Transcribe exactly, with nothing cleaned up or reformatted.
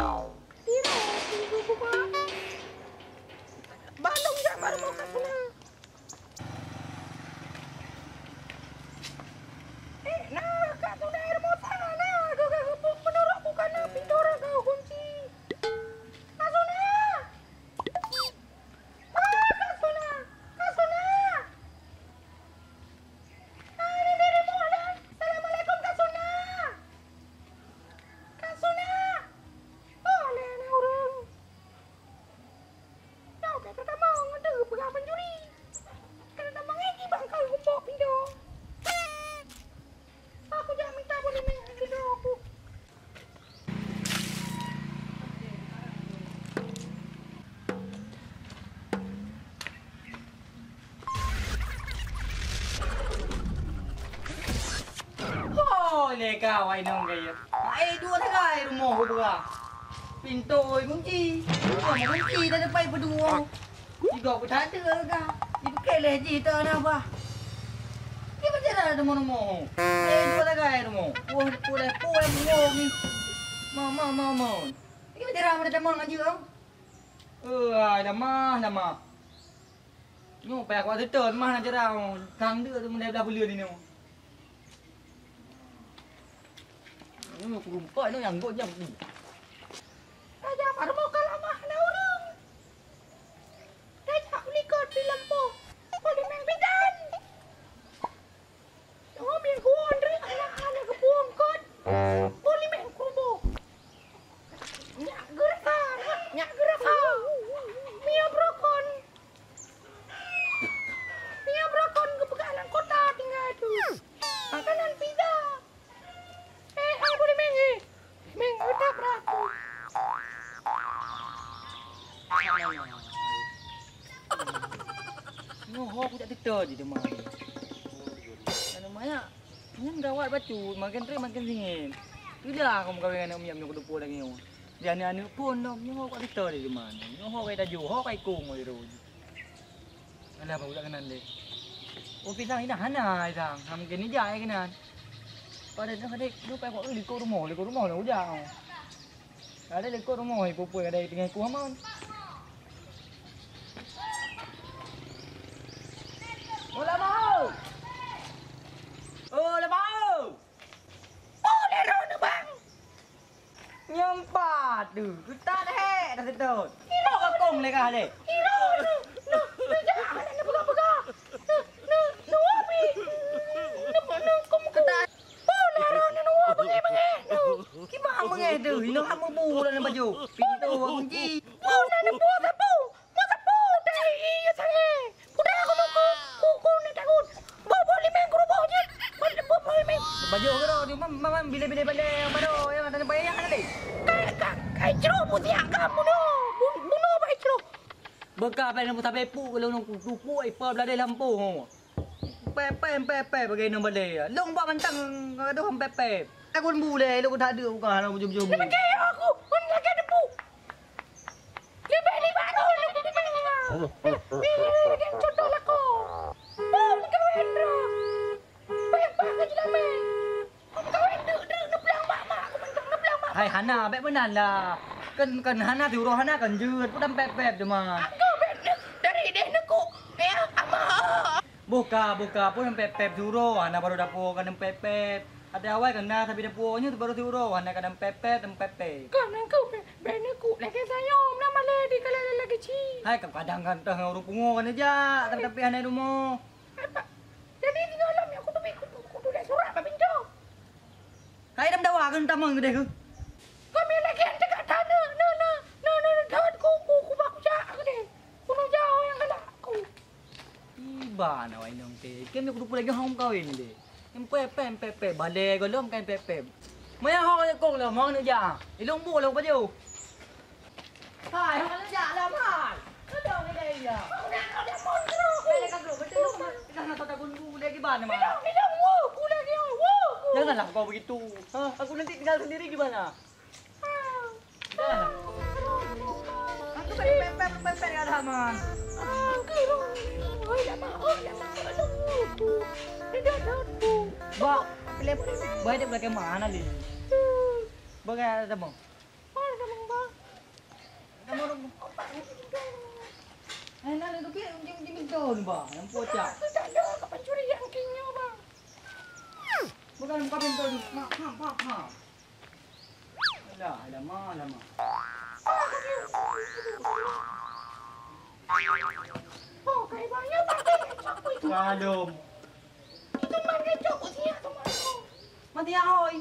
Tiro, tiro, tiro. Bandum jak baru mau kat sana. Eh, nah, Kak Suna, air mata, nah, nah, gagah gepuk menurut bukan na pintu orang kau kunci. Kak Suna! Ah, Kak Suna! Kak Suna! Ah, ini dari Mulan. Assalamualaikum, Kak Suna! Kak Suna! Oh, lé anak urang. Nyoe ka tatamong, deuh peugah mencuri. Ka tatamong, eh, gibang ka geumbok pintoe. Aku jak mita buleumèe di droe aku. Ho, lé ka awai nong gaya. Ai dua tagai rumoh ku peugah. Pintoe kunci. Rumoh kunci dah dapat berdua. Tiga peuh satu ka. Dipeukeleh jih tak na bah. Dia macam mana rumoh-rumoh. Ai dua tagai rumoh. Wah, pulai pulai rumoh ni. Mama mama. Dia macam mana dah tamang aja. Eh, ai dah mah, dah mah. Nyoe payah kuat seutôt mah na jarang. Kang deuk tu meudeh blah buleuen nyoe. Nyoe kurumpok nyoe nyang got jam ni. Raja Parmo ka lamah na ureueng. Raja Ulikot di Lampôh. Palémeng bidan. Nyoe minggu Andre anak-anak geupuông kot. Buleumèe kubu. Nyak geurasa, nyak geurasa. Mie brokon. Mie brokon geupeugah lam kota tinggai tu. Makanan pizza. Eh, eh, buleumèe, eh. Minggu tabrak. Nyoe ho kujak teuta di teuma. Anu maya, nyan gawat bacut, makin trép makin singét. Teulah aku meukawen ngon aneuk miet nyoe keudeupo lagèe nyoe. Di aneuk-aneuk phon lom, nyoe ho kujak teuta di teuma. Nyoe ho kai tajok, ho kai kong ngon iro. Alah, bak ujak keunan deh. Oh, pisang inah hana, pisang. Ha, mungkin ijak ai keunan. Pada tu kadek, tu pai kok likot rumoh, likot rumoh lah ujak. Ada likot rumoh, ipupui kadek tinggai ku aman. Oh, lama. Oh, lama. Oh, lero ni, bang. Nyang pat tu, geutat hek dah seutôt. Iro ka kong lé kah lé. Iro, no, no, no, jak, aneuk peugah-peugah. No, no, no, api. No, no, kum, kum. Geutat. Oh, lero, no, no, bengeh, bengeh, no. Kiban bengeh tu, ino hak mubu dalam baju. Pintu kunci. Oh, na, na, buah sapu. Masa po dari iya sangai. Udah aku nunggu. Kuku ni takut. Bobo limeng kerubuk je. Bobo limeng. Baju aku tu, mam, mam, mam, bila-bila balik yang baru, yang ada nampak yang ada deh. Kai, kai, kai cero putih agam bunuh. Bun-, bunuh pakai cero. Beka apa yang sampai pu kalau nunggu tupu ai pa belada lampu. Pep, pep, pep, pep, bagai nang balai. Long bak mantang, aduh, pep, pep. Aku bu lé, lu tak ada bukan, lu jom-jom. Dia pakai aku. Mana lagi ada pu? Leubeh-leubeh roh lôn kupeugah. Ih, dan contoh lakoe. Bom kawin droe. Beh, bah ka jilamé. Bom kawin deuk-deuk neuplang mak-mak, aku mantong neuplang mak-mak. Hai, hana, bèk meunan lah. Kan, kan hana siuroe hana kan jeuet, peue dan pép-pép teuma. Aku bèk neuk dari idéh neukuk. Ya, ama. Boh ka, boh ka, peue dan pép-pép siuroe, hana barô dapoe kan dan pép-pép. Até awai kan na sabe dapoe nyoe baru siuroe, hana kan dan pép-pép, dan pép-pép. Kan aku bèk Bèk neukuk lagèe sayom na malèe di kala lagèe ci. Hai, kadang-kadang ureueng pungo kan jak, tapi, tapi hana rumoh. Apa? Jadi singoh lom nyoe kudu, kudu, kudu tuléh surat bak pintoe. Hai, dam dawa keu tamong keudéh keu. Kami lagèe teuka taneuh, na, na, na, na, na, dot ku, ku, ku bak kujak keudéh. Kunu jauh nyang galak ku. Iban awak inong teh, kem nyoe kudu pulai geuhong kawin deh. Em pep, pep, pep, pep, balè gohlom kan pep, pep. Maya hong nyang kong lom, hong neujak. Ilong bu lom baju. Hai, hong neujak lah, hai. Kadang ni dah iya. Kau nak kau dah pun terus. Kau dah kagok, betul lu. Kita nak tahu tak guna bu lagi ban, mah. Ilong, ilong, wo, ku lagi, wo, ku. Janganlah kau begitu. Ha, aku nanti tinggal sendiri gimana? Aku pepet, pepet, pepet, ya, Rahman. Bak, pilih, baik dia belakang mana, Li? Bagai ada, Bang. Bah, nyang pocah. Aku tak ada kat pencuri yang kini, bang. Bukan buka pintu tu. Mak, mak, mak, mak. Alah, alah, ma, alah, ma. Oh, kaibanya pakai kecap itu. Kalum. Itu man kecap siap tu, man. Mati ahoi.